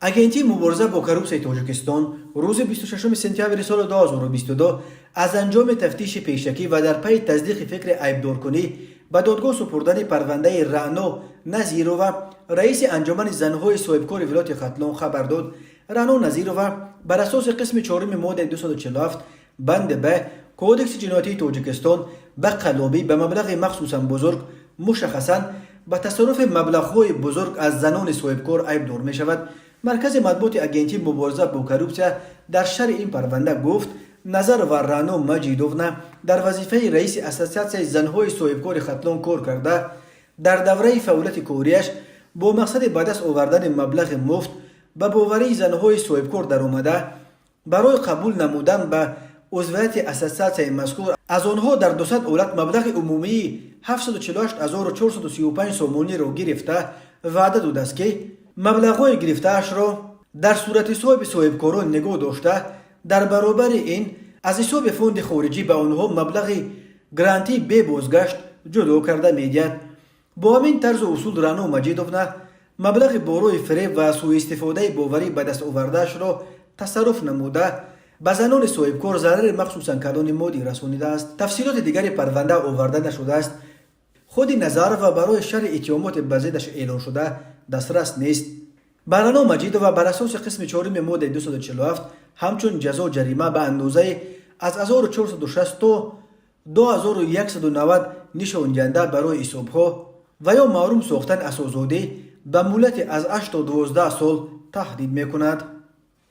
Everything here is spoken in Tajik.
Агентии мубориза бо коррупсияи Тоҷикистон рӯзи 26 сентябри соли 2022 аз анҷоми тафтиши пешакӣ ва дар пайи тасдиқи фикри айбдоркунӣ ба додгоҳ супурдани парвандаи Раъно Назирова, раиси Анҷумани занҳои соҳибкори вилояти Хатлон, хабар дод. Раъно Назирова бар асоси қисми чоруми моддаи 247 банди б Кодекси ҷиноятии Тоҷикистон ба қаллобӣ ба маблағи махсусан бузург, мушаххасан ба тасарруфи маблағҳои бузург аз занони соҳибкор айбдор мешавад. Маркази матбуоти Агентии мубориза бо коррупсия дар шарҳи ин парванда гуфт: Назарова Раъно Маҷидовна дар вазифаи раиси Ассотсиатсияи занҳои соҳибкори Хатлон кор карда, дар давраи фаъолияти кориаш бо мақсади ба даст овардани маблағи муфт ба боварии занҳои соҳибкор даромада, барои қабул намудан ба узвияти ассотсиатсияи мазкур аз онҳо дар 200 ҳолат маблағи умумии 748 435 сомониро гирифта, ваъда додааст, ки маблағҳои гирифтаашро дар суратҳисоби соҳибкорон нигоҳ дошта, дар баробари ин аз ҳисоби фонди хориҷӣ ба онҳо маблағи грантии бебозгашт ҷудо карда медиҳад. Бо ҳамин тарзу усул Раъно Маҷидовна маблағи бо роҳи фиреб ва сӯистифодаи боварӣ ба даст овардаашро тасарруф намуда, ба занони соҳибкор зарари махсусан калони моддӣ расонидааст. Тафсилоти дигари парванда оварда нашудааст. Худи Назарова барои шарҳи иттиҳомоти ба зиддаш эълоншуда дастрас нест. Ба Раъно Маҷидова бар асоси қисми чоруми моддаи 247 ҳамчун ҷазо ҷарима ба андозаи аз 1460 то 2190 нишондиҳанда барои ҳисобҳо ва ё маҳрум сохтан аз озодӣ ба муҳлати аз 8 то 12 сол таҳдид мекунад.